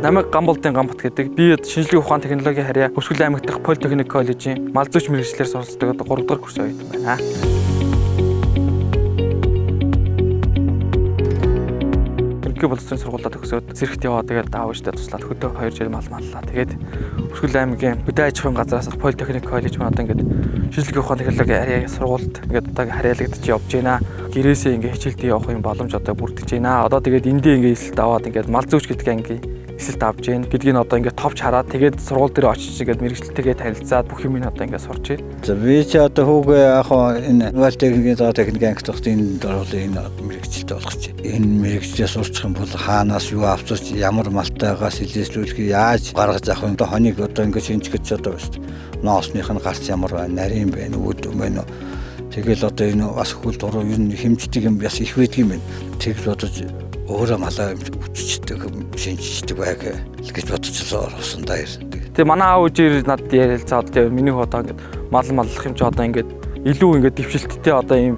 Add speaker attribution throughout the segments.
Speaker 1: Намайг Гамболдын Гамбат гэдэг. Би шинжлэх ухаан технологийн харьяа Хөвсгөл аймаг дахь Политехник коллежийн мал зүйч мэргэжлээр суралцдаг одоо 3 дугаар курсын оюутан байна. Ерөнхий боловсролын сургуулиа төгсөөд зэрэгт яваа, тэгээд аав ээжтэй туслаад хөдөө 2 жил мал маллаа. Тэгээд Хөвсгөл аймгийн хөдөө аж ахуйн газраас Политехник коллеж маань одоо ингээд шинжлэх ухаан технологийн харьяа сургуульд ингээд одоо харьяалагдаж явж байна. Гэрээсээ ингээд хичээлдээ явах юм боломж одоо бүрдэж байна. Одоо тэгээд эндээ ингээд эсэлт аваад ингээд мал зүйч гэдэг ангийн эсэлт авч гин гэдгийг нь одоо ингээд товч хараад тэгээд сургууль дээр очиж ингээд мэргэжилтэйгээ танилцаад бүх юм нь одоо ингээд сурч байна.
Speaker 2: За би чи одоо хүүгээ яг энэ мал техникийн зоо техникийн анги тогт энэ дөрвөл энэ мэргэжилтэй болгоч. Энэ мэргэжлээ сурчих юм бол хаанаас юу авчирч ямар малтайгаа сэлээслүүлэх яаж гаргаж авах юм одоо хоног одоо ингээд шинжгэж одоо байна шүү дээ. Ноосных нь гарц ямар байна, нарийн байна, үүдэн байна. Тэгэл одоо энэ бас хөл дуруу ер нь хэмждэг юм бас их байдаг юм байна. Тэгэл бодож өөрөө малаа үтчдэг, шинждэг байг гэж бодож орсон да.
Speaker 1: Тэгээ манай аав ээжээр надад ярилцаад тэгээ миний хүү одоо ингээд мал маллах юм чи одоо ингээд илүү ингээд дэвшилттэй одоо ийм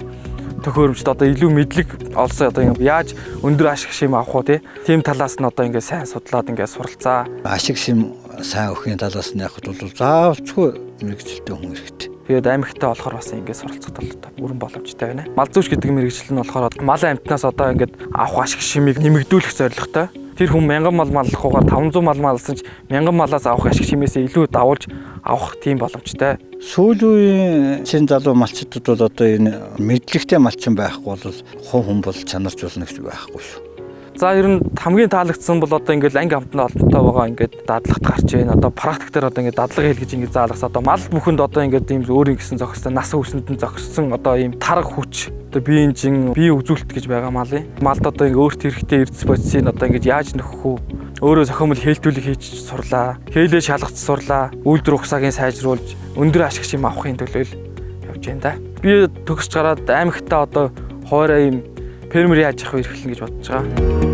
Speaker 1: төхөөрөмжт одоо илүү мэдлэг олсон одоо ингээд яаж өндөр ашиг шим авах уу тийм талаас нь одоо ингээд сайн судлаад ингээд суралцаа.
Speaker 2: Ашиг шим сайн өгөхийн талаас нь явахд бол заавалчгүй мэргэжилтэй хүн хэрэгтэй.
Speaker 1: Тэгээд аймагтай болохоор бас ингээд суралцах талтай бүрэн боломжтой байна. Мал зүйч гэдэг мэргэжил нь болохоор мал амьтнаас одоо ингээд авах ашиг шимийг нэмэгдүүлэх зорилготой. Тэр хүн 1000 мал маллахгүйгээр 500 мал маллсан ч 1000 малаас авах ашиг шимээсээ илүү давуулж авах тийм боломжтой.
Speaker 2: Сүүлийн үеийн чин залуу малчдад бол одоо энэ мэдлэгтэй малчин байхгүй бол хувь хүн бол чанаржуулна гэж байхгүй шүү.
Speaker 1: За ер нь хамгийн таалагдсан бол одоо ингээд анги амтны олонтой байгаа ингээд дадлагт гарч байна. Одоо практик дээр одоо ингээд дадлага хийл гэж ингээд заалгасан. Одоо мал бүхэнд одоо ингээд ийм өөрийн гэсэн зохистой нас өвсөнд нь зохиссон одоо ийм тарга хүч одоо биеийн жин бие үзүүлэлт гэж байгаа малын. Малд одоо ингээд өөрт хэрэгтэй эрдэс бодисыг одоо ингээд яаж нөхөх үү? Өөрөө зохиомл хээлтүүлэг хийж сурлаа. Хээлээ шалгац сурлаа. Үйлдвэр ухсаагийн сайжруулж өндөр ашиг шим авахын төлөө явж байна да. Би төгсөж гараад аймагтаа одоо хоорой ийм фермерийн аж ахуй эрхлэнэ гэж бодож байгаа.